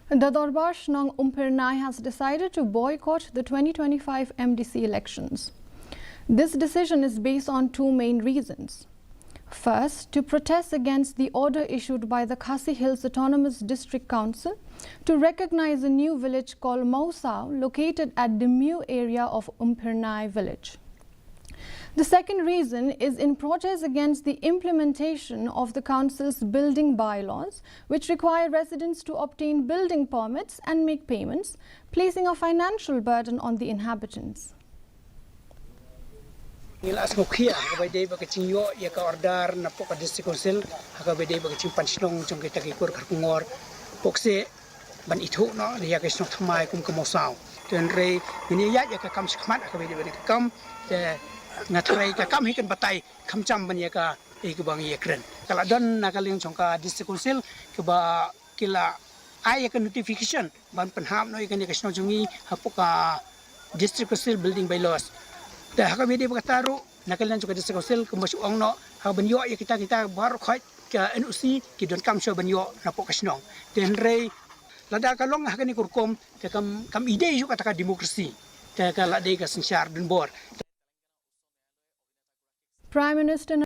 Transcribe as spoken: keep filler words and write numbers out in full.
The Dorbar Shnong Umphyrnai has decided to boycott the twenty twenty-five M D C elections. This decision is based on two main reasons. First, to protest against the order issued by the Khasi Hills Autonomous District Council to recognize a new village called Mausau, located at the Mu area of Umphyrnai village. The second reason is in protest against the implementation of the council's building bylaws, which require residents to obtain building permits and make payments, placing a financial burden on the inhabitants. Ngi la sngewkhia ha kaba ïadei bad ka jingïoh ïa ka order na pok ka District Council ha kaba ïadei bad ka jingpan shnong jong kita ki kur Kharkongor, pok se ban ithuh noh ïa ka shnong thymmai kum ka Mausau. Te hynrei ngin ïa ïaid ïa ka kam shakhmat ha kaba ïadei bad ka kam. Te nga tharai ka kam hi kan batai kham jam ban ïa ka, ïa kaba ngi ïa kren. Ka la don na ka liang jong ka District Council kaba ki la ai ïa ka notification ban pynhap noh ïa kane ka shnong jong ngi ha pok ka District Council building bylaws. Te ha kaba ïadei bad kata ruh na ka liang jong ka District Council kumba shu ong noh, ha ban ïoh ïa kita kita baroh khoit ka N O C ki donkam shuwa ban ïoh na pok ka shnong. Te hynrei lada ka long ha kane ka rukom te kam, kam i dei shuh kata ka democracy. Te ka la dei ka synshar donbor. Prime Minister